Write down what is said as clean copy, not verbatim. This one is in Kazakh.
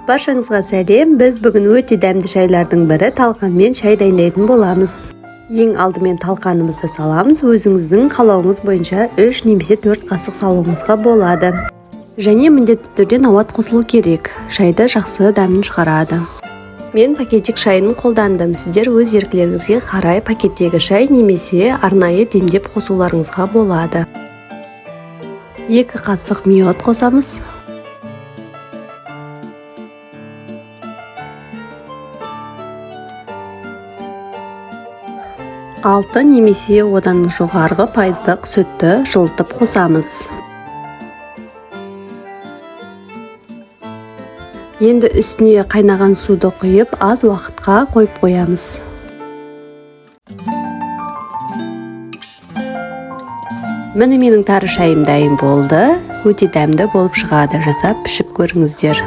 Баршаңызға сәлем. Біз бүгін өте дәмді шайлардың бірі талқанмен шай дайындайтын боламыз. Ең алдымен талқанымызды саламыз. Өзіңіздің қалауыңыз бойынша 3 немесе 4 қасық салуыңызға болады. Және міндетті түрде науат қосылу керек. Шайды жақсы дәмін шығарады. Мен пакетик шайын қолдандым. Сіздер өз еркілеріңізге қарай пакеттегі шай немесе арнайы демдеп қосуларыңызға болады. 2 қасық мед қосамыз. 6 немесе одан жоғарғы пайыздық сүтті жылытып қосамыз. Енді үстіне қайнаған суды құйып, аз уақытқа қойып қоямыз. Міне, менің тары шайым дайын болды. Өте дәмді болып шығады. Жасап, ішіп көріңіздер.